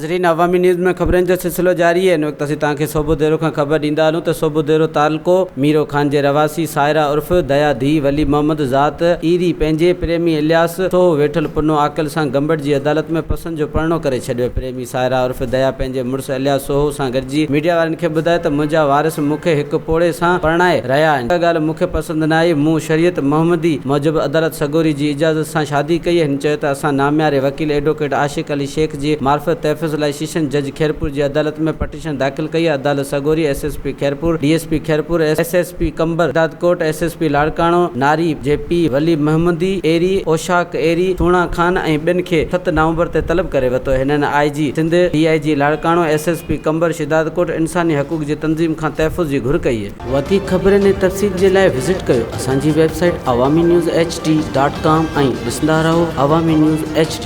ناظرين عوامي نيوز ۾ خبرن جو سلسلو جاري آهي. هن وقت اسين توهان کي صوڀوديرو کان خبر ڏيندا هلون ته صوڀوديرو تعلقو ميرو خان جي رهواسي سائره عرف ديا ڌيء ولي محمد ذات ايري پنهنجي پريمي الياس سوهو ويٺل پنو عاقل سان گمبٽ جي عدالت ۾ پسند جو پرڻو ڪري ڇڏيو. پريمي سائره عرف ديا پنهنجي مڙس الياس سوهو سان گڏجي ميڊيا وارن کي ٻڌايو ته منهنجا وارث مون کي هڪ پوڙهي سان پرڻائي رهيا آهن اها ڳالهه مون کي پسند نه آئي مون شريعت محمدي موجب عدالت سڳوري جي اجازت سان شادي ڪئي هن چيو ته اسان نامياري وڪيل ايڊووڪيٽ عاشق علي شيخ جي معرفت تحفظ لاء سيشن جج خيرپور جي عدالت ۾ پٽيشن داخل ڪئي عدالت سڳوري S S P Khairpur, D S P Khairpur, S S P Qambar, Shahdadkot, S S P Larkana, ناري جي پيء ولي محمدي ايري، اوشاق ايري، سهڻا خان ۽ ٻين کي ست نومبر تي طلب ڪري ورتو. هنن I G Sindh, D I G Larkana, S S P Qambar, Shahdadkot, انساني حقوق جي تنظيم کان تحفظ جي گهر ڪئي. وڌيڪ خبرن ۽ تفصيل جي لاء وزٽ ڪيو اسان جي website Awami news H D dot com ۽ ڏسندا رهو عوامي نيوز ايڇ ڊي.